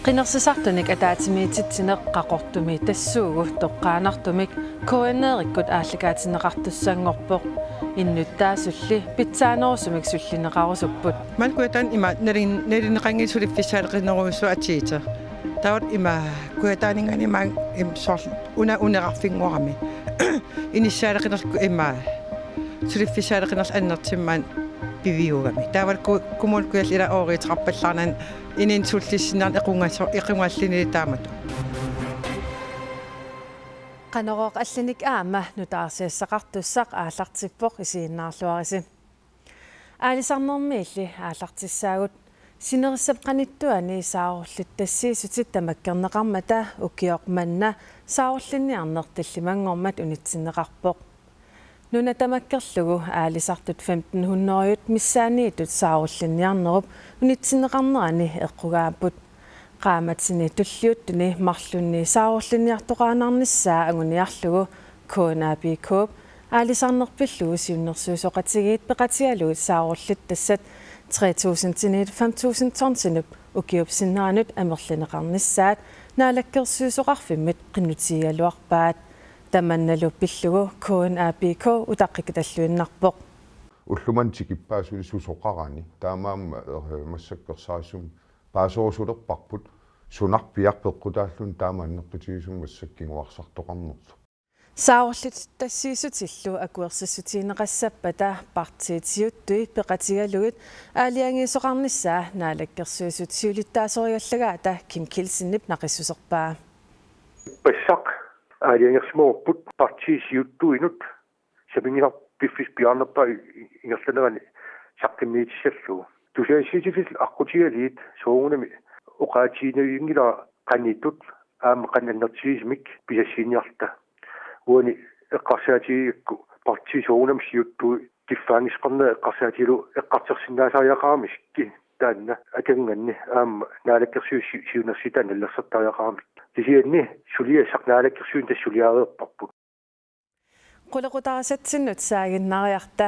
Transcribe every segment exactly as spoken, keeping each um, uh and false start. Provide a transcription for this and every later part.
Qinersisartunik ataatsimiititsineq Qaqortumi tassuugu toqqaannartumik K N R-ikkut aallakaatinneqartussanngorpoq. Innuttaasulli pitsaanerusumik sullinneqarusupput. Maani Kujataani ima nalin-, nalinneqanngilaq suliffissaaleqinerujussuaq atiitseq. Taava ima Kujataaninngaanniit ima im soorlu una-, uneqarfinnguarami. Inissaaleqinerlu ima suliffissaaleqinerlu annertuumik maani piviugami. Taava ku-, Kommune Kujalleq ila ooriuteqarpallaarnani inunnut sullissinnaaneq equngaso-, equngallunilu taamatut. Qanorooq allanik aamma nutaarsiassaqartussaq aallartippoq, isiginnaarluarisi. Aalisarnermiilli aallartissaagut. Sinerissap qanittuani saarullittassiissutit tamakkerneqarmata ukioq manna saarullinniarneq tallimanngormat unitsinneqarpoq. Nuna tamakkerlugu aalisartut femten hundrede missaanniittut saarullinniarnerup unitsinneqarnerani eqqugaapput. Qaammatini tulliuttuni marlunni saarullinniartoqaannarnissaa anguniarlugu K N A P K-p aalisarneq pillugu siunnersuisoqatigiit peqatigalugit saarullittassaat tre tusindiniit fem tusind tonsinup ukiup sinneranut amerlineqarnissaat Naalakkersuisoqarfimmit qinnutigigaluarpaat. Tamannalu pillugu K N A P K utaqqikitalluinnarpoq. Ulloq manna tikippaat suli susoqarani. Taamaammat, eh, massakkut ersarissumik paaserusulerparput sunarpiaq peqqutaalluni taama annertutigisumik massakkut kinguarsartoqarnersoq. Saarullittassiissutillu akuersissutigineqassappata partiit siuttui peqatigalugit aalajangiisoqarnissaa Naalakkersuisut siulittaasorigalagaata Kim Kielsenip naqissuserpaa. Bassaq aalajangersimavarput partiit siuttuinut sapinngisaq piffissap piaarnerpaap i-, i-, ingerlanerani saqqummiutissallugu. Tusagassiuutillit aqqutigalugit soorunami oqaatigineqanngilara qanittut aamma qanoq annertutigisumik pisassiiniarluta. Uani eqqarsaatigigakku partiit soorunami siuttui kiffaanngissuseqarnerat eqqarsaatigalugu eqqartorsinnaasariaqaramikku taanna akornanni aamma Naalakkersuisut si-, siunnersuutaat nalilersortariaqaramikku. Kisianni suliassaq Naalakkersuisunut tassa suliareerparput. Qulequtarisatsinnut saaginnariarta.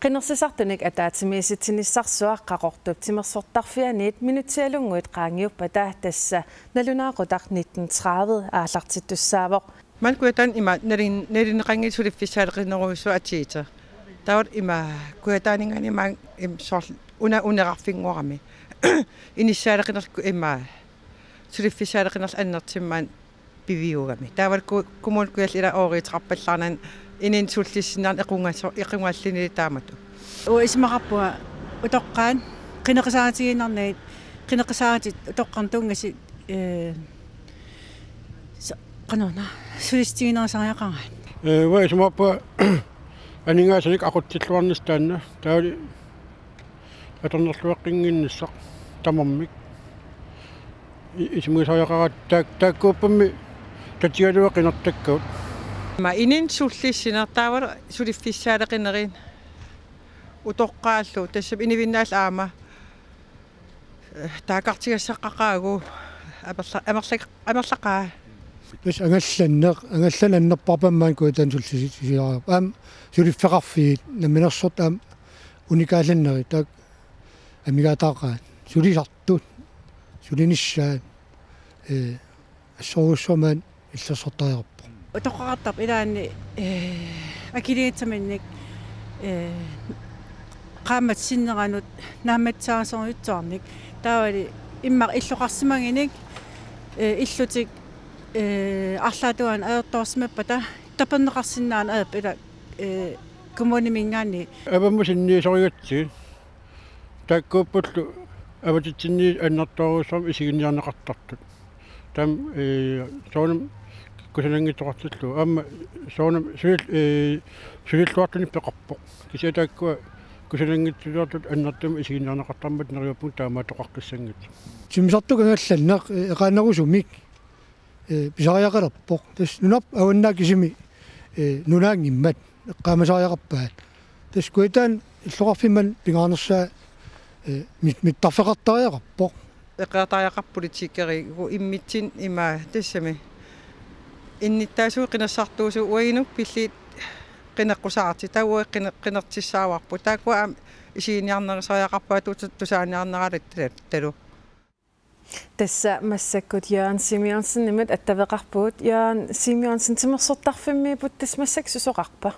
Qinersisartunik ataatsimiisitsinissarsuaq Qaqortup timersortarfianiit minutsialunnguit qaangiuppata tassa nalunaaqutaq nitten tredive aallartittussaavoq. Maani Kujataani ima nalin-, nalinneqanngilaq suliffissaaleqinerujussuaq atiitseq. Taava ima Kujataaninngaanniit ima im soorlu una-, uneqarfinnguarami. Inissaaleqinerlu ima suliffissaaleqinerlu annertuumik maani piviugami. Taava ku-, Kommune Kujalleq ila ooriuteqarpallaarnani inunnut sullissinnaaneq equngaso-, equngallunilu taamatut. Uanga isumaqarpunga utoqqaat qineqqusaarutigiinnarnagit, qineqqusaarutip utoqqarnut tunngasut, eh, sa-, qanoruna, sulissutigineqasariaqaraat. Eh, uanga isumaqarpunga aningaasanik aqutsilluarnissaq taanna. Taavalu atornerluaqqinnginnissaq tamarmik. I-, isumgisariaqaraat taak-, taakkuuppammi tatigalugu qinertakkagut. Ima inunnut sullissineq taavalu suliffissaaleqinerit utoqqaallu tassami inuinnaallu aamma, eh, taakkartigassaqaqaagut amerla-, amerla-, amerlaqaat. Tassa angallanneq, angallanneq annerparpammaanngikkuutaani sullisiarput. Aamma suliffeqarfiit namminersortut aamma unikaallannerit taakku amigaataaqaat. Sulisartut, sulinissaat, eh, assorujussuaq maani illersortariaqarpoq. Utoqqaqartarpoq ilaanni, eh, akiliinngissaminnik, eh, qaammatit sinneranut naammassisarujussuarnik. Taavali immaqa illoqarsimagunik, eh, illutik, eh, arlaatigut ajortoorsimappata taperneqarsinnaaneq ajorpoq ila, eh, kommuniminngaanniit. Avammut sinniisorigatsigit. Taakkuuppullu avatitsinniit annertoorujussuarmik isiginniarneqartartut. Taama, eh, soorunami kusananngitsoqartillugu. Aamma soorunami sulil-, eh, sulilluartunik peqarpoq. Kisianni taakkua kusananngitsuliortut annertuumik isiginniarneqartarmata neriuppunga taamaattoqaqqissanngitsoq. Timmisartoq angallanneq, eh, eqaannerusumik, eh, pisariaqalerpoq. Tassa nunarput avannaata kisimi, eh, nunaanngimmat eqqaamasariaqarpaat. Tassa Kujataani illoqarfimmi pingaarnersaa, eh, mit-, mittarfeqartariaqarpoq. Eqaatariaqarpoq politikerigut immitsinnut ima tassami. Innuttaasugut qinersisartuusugut uagut pillugit qineqqusaartut taava qine-, qinertissaavarput. Taakkua aamma isiginiarnerusariaqarput atu-, tusaaniarneralattalu. Tassa massakkut Jørgen Simonsenimit attaveqarpugut. Jørgen Simonsen, timersortarfimmiipput, tassa massakkut susoqarpa?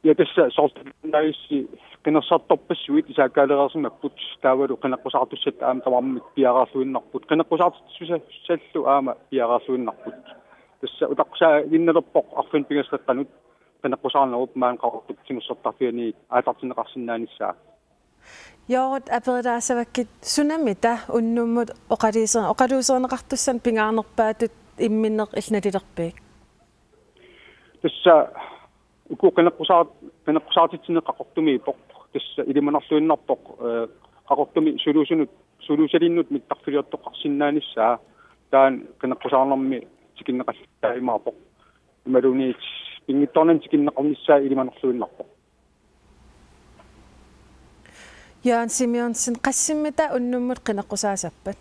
Ja, tassa soorlu naagissi qinersisartorpassuit isikkaalereersimapput, taavalu qineqqusaartussat aamma tamarmik piareerluinnarput, qineqqusaartitsissallu aamma piareerluinnarput. Tassa utaqqisaaginnalerpoq arfineq-pingasunut qineqqusaarnerup maani Qaqortup timersortarfiani aallartinneqarsinnaanissaa. Jørgen, aperilaassavakkit, sunamita unnummut oqaluuse-, oqaluuserineqartussanut pingaarnerpaatut imminneq illit nalilerpit? Tassa uku qineqqusaar-, qineqqusaartitsineq Qaqortumiippoq. Tassa ilimanarluinnarpoq, eh, Qaqortumi suluusunut, suluusalinnut mittarfiliortoqarsinnaanissaa, taanna qineqqusaarnermi tikinneqassaajumaarpoq. Imaluunniit pinngitsoornani tikinneqarnissaa ilimanarluinnarpoq. Jørgen Simonsen, qassimmita unnummut qineqqusaasappat?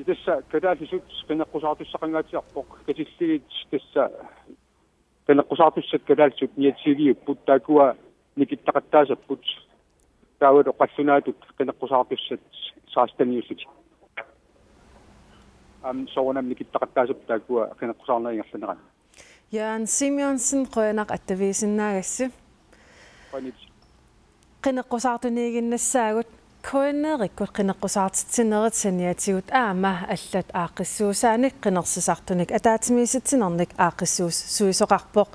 Tassa kalaallisut qineqqusaartussaqangaatsiarpoq, katillugit tassa qineqqusaartussat kalaallisut niogtyviupput, taakkua nikittaqattaasapput. Taavalu qallunaatut qineqqusaartussat seksteniullutik. Aamma soorunami nikittaqattaasapput taakkua qineqqusaarneq ingerlanerani. Jørgen Simonsen, qujanaq attaviisinnaagassi. Qujanaq. Qineqqusaartuniiginnassaagut. KNR-ikkut qineqqusaartitsinerit saniatigut aamma allat aaqqissuussaanik qinersisartunik ataatsimiisitsinernik aaqqissuussuisoqarpoq.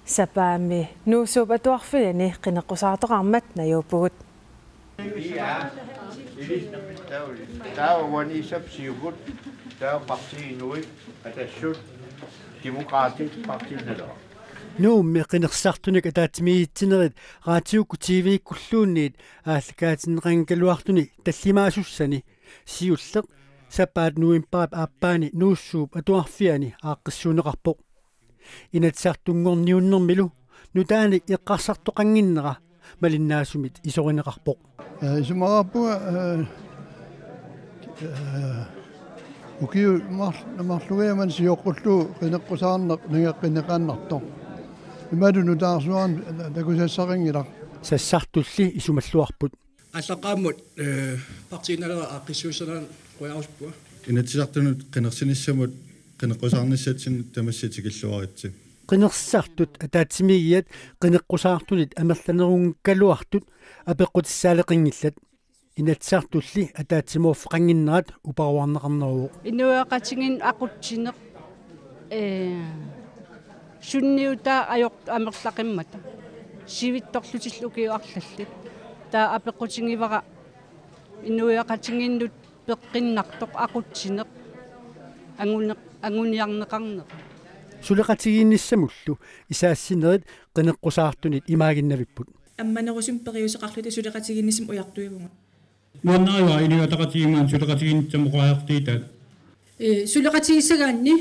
Sapaammi Nuussuup Atuarfiani qineqqusaartoqarmat najuuppugut. Taava uaniisap Siumut, taava Partii Inuit, Atassut, Demokraatit, Partii Naleraq. Nuummi qinersisartunik ataatsimiisitsinerit raatiukkut T V-kkulluunniit aallakaatinneqanngikkaluartuni tallimaasussani siulleq sapaat novembarip aappaani Nuussuup Atuarfiani aaqqissuunneqarpoq. Inatsisartunngorniunnermilu nutaanik eqqarsartoqannginnera malinnaasumik isorineqarpoq. Eh, isumaqarpunga, eh, eh, ukiut mar-, marloriammat sioqqullugu qineqqusaarneq nangeqqinneqaannartoq. Imaluunniit nutaarsuarmik takusassaqanngilaq. Sassartulli isumalluarput. Aallaqqaammut, eh, Partii Naleraq aaqqissuussaaneranut qujarusupput. Inatsisartunut qinersinissamut qineqqusaarnissatsinnut tamassi tikilluaritsi. Qinersisartut ataatsimiigiat qineqqusaartunit amerlanerunngikkaluartut apeqqutissaaleqinngillat. Inatsisartulli ataatsimoorfeqannginnerat uparuarneqarneruvoq. Inuiaqatigiinnut aqutsineq, eh, sunniutaa ajortut amerlaqimmata. Sivitsorlutillu ukiut arlallit. Taava apeqqutigivara inuiaqatigiinnut peqqinnartoq aqutsineq, anguneq-, anguniarneqarneq. Suleqatigiinnissamullu isaassinerit qineqqusaartunit imaaginnavipput. Ammanerusumik periuseqarluta suleqatigiinnissamut ujartuivugut. Nuannarivara Inuit Ataqatigiit maani suleqatigiinnissamut oqariartuutaat. Ee, suleqatigissagaanni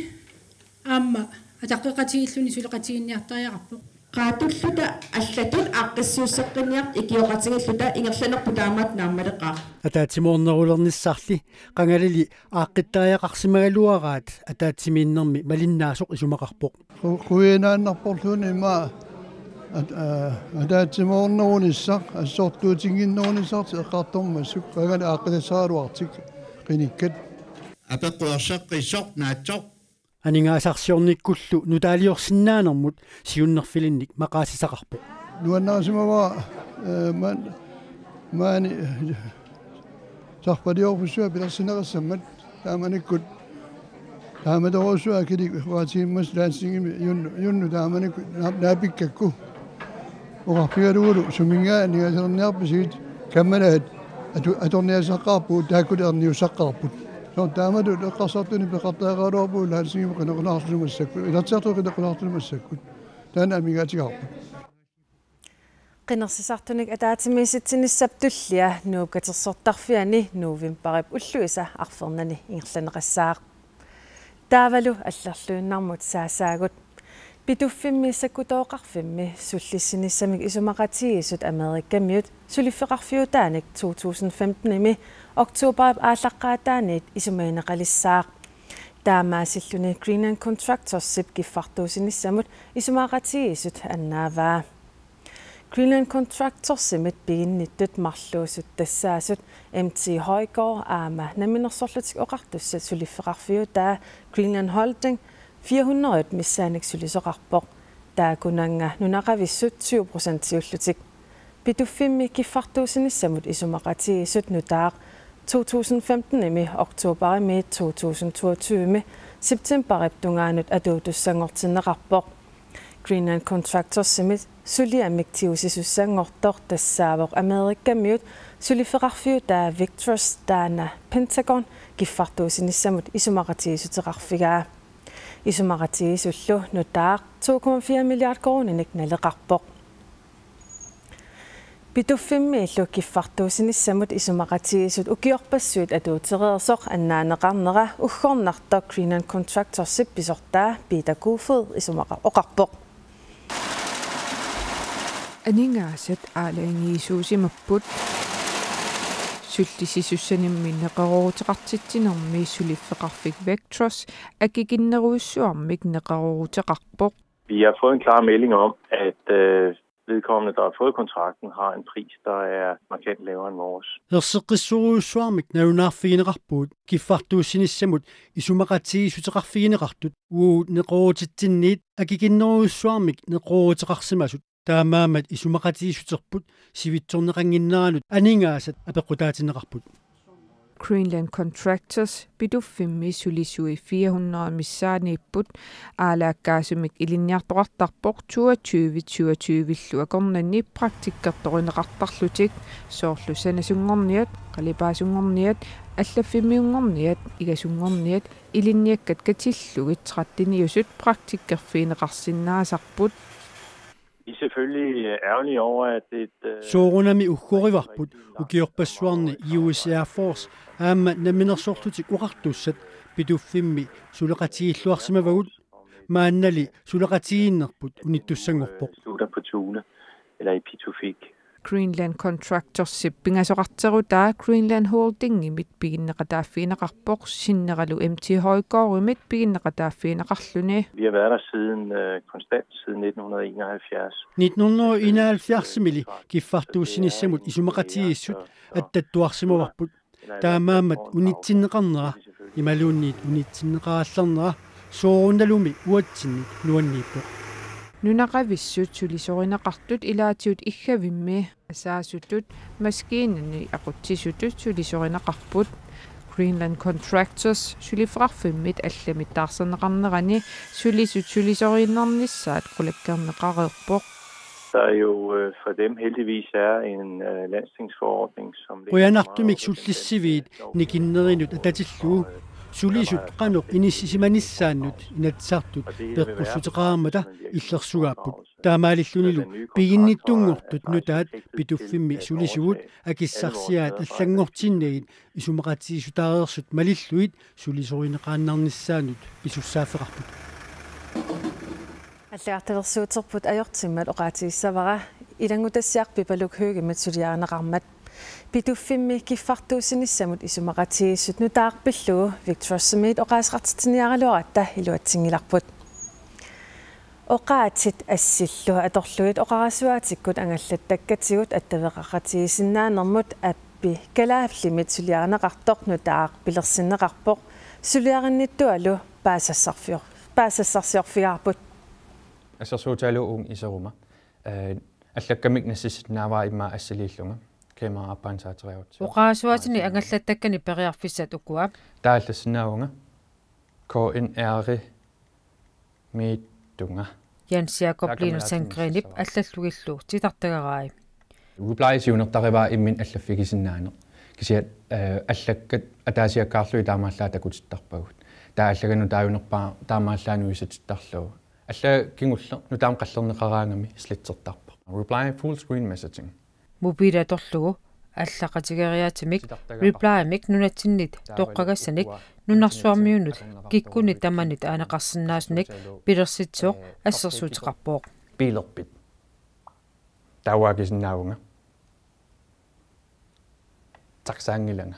aamma ataqqeqatigiilluni suleqatigiinniartariaqarpoq. Qaatulluta allatut aaqqissuusseqqinniartut ikioqatigiilluta ingerlanerput taamaattoq naammaleqaaq. Ataatsimoornerulernissarli qangalili aaqqittariaqarsimagaluaraat ataatsimiinnermi malinnaasoq isumaqarpoq. Qu-, quinaannarporluunniit ima at-, aa, ataatsimoornerunissaq, assortuutinnginnerunissartik eqqartormassuk, qangali aaqqitassaraluartik qinikkat. Apeqqut erseqqissoq naatsoq. Aningaasarsiornikkullu nutaaliorsinnaanermut siunnerfilinnik maqaasisaqarpoq. Nuannarisimavara, ee, maan-, maani, ee, sarfaliorfissuaq pilersinneqassammat taamanikkut taamatorujussuaq akilik oqaatigimmassuk Landstingimi Jun-, Junnu taamanikkut naa-, naapikkakku. Oqarfigalugulu suminngaanniit aningaasaliiniarpisigit kammalaat atu-, atorniassaqqaarpugut, taakkuli erniussaqqaarput. Soorlu taamatut eqqarsartunik peqartariaqaraluarpugut Landstingimi qineqqusaartutut massakkut, Inatsisartuni qineqqusaartutut massakkut. Taanna amigaatigaarput. Qinersisartunik ataatsimiisitsinissap tullia Nuup Katersortarfiani novembarip ulluisa arfernanni ingerlanneqassaaq. Taavalu allarluinnarmut saassaagut. Pituffimmi sakkutooqarfimmi sullissinissamik isumaqatigiissut Amerikamiut suliffeqarfiutaanik to tusind femtenimi oktoberip aallaqqaataaniit isumagineqalissaaq. Taamaasilluni Greenland Contractorsip kiffartuussinissamut isumaqatigiissut annaavaa. Greenland Contractorsimit piginnittut marluusut tassaasut M T Højgaard aamma Namminersorlutik Oqartussat suliffeqarfiutaa Greenland Holding fire hundrede missaannik sulisoqarpoq. Taakunannga nunaqavissut tyve procentiullutik. Pituffimmi kiffartuussinissamut isumaqatigiissut nutaaq to tusind femten-imi oktoberimiit to tusind toogtyve-mi septemberip tungaanut atuutussanngortinneqarpoq. Greenland Contractorsimit suliamik tigusisussanngortoq tassaavoq Amerikamiut suliffeqarfiutaa Victrust, taanna Pentagon kiffartuussinissamut isumaqatigiissuteqarfigaa. Isumaqatigiissullu nutaaq to komma fire milliard koruuninik naleqarpoq. Pituffimmiillu kiffartuussinissamut isumaqatigiissut ukiorpassuit atuutereersoq annaanneqarnera uggornartoq Greenland Contractorsip pisortaa Peter Kofod isumaqa-, oqarpoq. Aningaasat aalajangiisuusimapput. Sullissisussanimmi neqerooruteqartitsinermi suliffeqarfik Victrust akikinnerujussuarmik neqerooruteqarpoq. Vi har fået en klar melding om, at øh, vedkommende, der har fået kontrakten, har en pris, der er markant lavere end vores. Erseqqissorujussuarmik nalunaarfigineqarpugut kiffartuussinissamut isumaqatigiissuteqarfigineqartut uagut neqeroorutitsinniit akikinnerujussuarmik neqerooruteqarsimasut. Taamaammat isumaqatigiissuterput sivitsorneqannginneranut aningaasat apeqqutaatinneqarput. Greenland Contractors Pituffimmi sulisui fire hundrede missaanniipput. Aalaakkaasumik ilinniartoqartarpoq toogtyve toogtyve-llu akornanni praktikkertorineqartarlutik, soorlu sanasunngorniat, qalipaasunngorniat, allaffimmiunngorniat, igasunngorniat, ilinniakkat katillugit tretteniusut praktikkerfigineqarsinnaasarput. Vi er selvfølgelig ærgerlige over, at et øh, Soorunami uggorivarput ukiorpassuarni U S Air Force aamma Namminersorlutik Oqartussat Pituffimmi suleqatigiilluarsimavagut. Maannali suleqatigiinnerput unittussanngorpoq. Slutter på Thule eller i Pituffik. Greenland Contractorsip pingasoqarterutaa Greenland Holdingimit piginneqataaffigineqarpoq sinneralu M T Højgaardimit piginneqataaffigineqarluni. Vi har været der siden øh, konstant siden nitten hundrede og enoghalvfjerds. Nitten hundrede og enoghalvfjerds-imili kiffartuussinissamut isumaqatigiissut attattuarsimavarput. Taamaammat unitsinneqarnera imaluunniit unitsinneqarallernera soorunalumi uatsinnut nuanniippoq. Nunaqavissut sulisorineqartut ilaatigut iggavimmi asaasutut maskiinani aqutsisutut sulisorineqarput. Greenland Contractors suliffeqarfimmit allamik taarserneqarnerani sulisut sulisoriinnarnissaat qulakkeerneqareerpoq. Der jo øh, for dem heldigvis er en øh, landsdækkende forordning, som lægger Qujanartumik sullissiviit nikinnerinut atatillugu sulisut qanoq inissisimanissaannut Inatsisartut peqqussuteqarmata illersugaapput. Taamaalillunilu piginnittunngortut nutaat Pituffimmi sulisugut akissarsiaat allanngortinnagit isumaqatigiissutaareersut malillugit sulisorineqaannarnissaannut pisussaaffeqarput. Allagartalersuuterput ajortimmat oqaatigissavara ilanngutassiaq Pipaluk Høegemit suliarineqarmat. Pituffimmi kiffartuussinissamut isumaqatigiissut nutaaq pillugu Victrustimiit oqaaseqartitsiniaraluaratta iluatsinngilarput. Oqaatsit assillu atorlugit oqarasuaatikkut angallattakkatigut attaveqaqatigisinnaanermut appi kalaallimit suliarineqartoq nutaaq pilersinneqarpoq suliarinnittualu paasassarfior-, paasassarsiorfigaarput. Assersuutigalugu uunga iseruma. Øh, allakkamik nassissinnaavara immaqa assiliillunga. Kamera aappaa saateriarutsigu. Oqarasuaatinik angallattakkanik periarfissat ukua. Taava allassinnaavunga. K N R-imiittunga. Jens Jakob Lino Sandgrenip allallugillu titartagarai. Reply siunertarivaa imminut allaffigisinnaaneq. Kisianni øh, allakkat ataasiakkaarlugit taamaallaat takutittarpagut. Taava allaganut taajunerpaa taamaallaat nuisatittarlugu. Allaat kingulleq nutaamik qallerneqaraangami slitsertarpoq. Reply full screen messaging. Mobiili atorlugu allaqatigeriaatsimik Replymik nunatsinnit toqqagassanik nunarsuarmiunut kikkunnit tamanit aaneqarsinnaasunik pilersitsisoq assersuuteqarpoq. Biilerpit? Taava akisinnaavunga. Taxaanngilanga.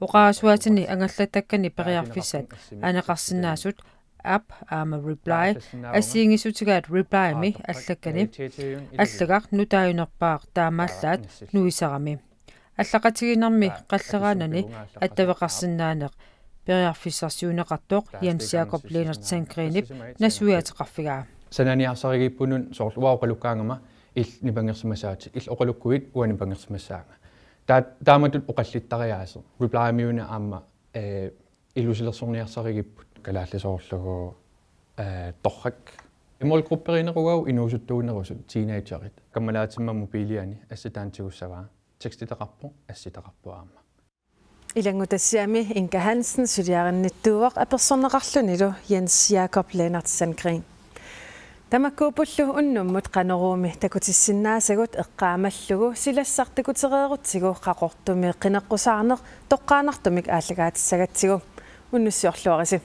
Oqarasuaatini angallattakkani periarfissat aneqarsinnaasut app aamma reply assigiinngissutigaat replymi allakkani allagaq nutaajunerpaaq taamaallaat nuisarami. Allaqatigiinnermi qalleraanani attaveqarsinnaaneq periarfissarsiuunneqartoq Jens Jakob Lennert Sandgreenip nassuiaateqarfigaa. Sananiarsarigiippunun soorlu uanga oqalukkaangama illit nipangersimassaatit, illit oqalukkuit uanga nipangersimassaanga. Taa-, taamatut oqallittariaaseq. Replymiuna aamma, eh, ilusilersorniarsarigipput kalaallit soorlugu, eh, torrak. Målgrupperinerugaavoq inuusuttuunerusut teenagerit. Kammalaatimma mobiliani assitaanut tigussavaa. Tekstiteqarpoq, assiteqarpoq aamma. Ilanngutassiami Inga Hansen suliarinnittuuvoq apersorneqarlunilu Jens Jakob Lennert Sandgreen. Tamakkuuppullu unnummut Qanoruumi takutissinnaasagut eqqaamallugu silassaq takutereerutsigu Qaqortumi qineqqusaarneq toqqaannartumik aallakaatissagatsigu. Unnussiorluarisi.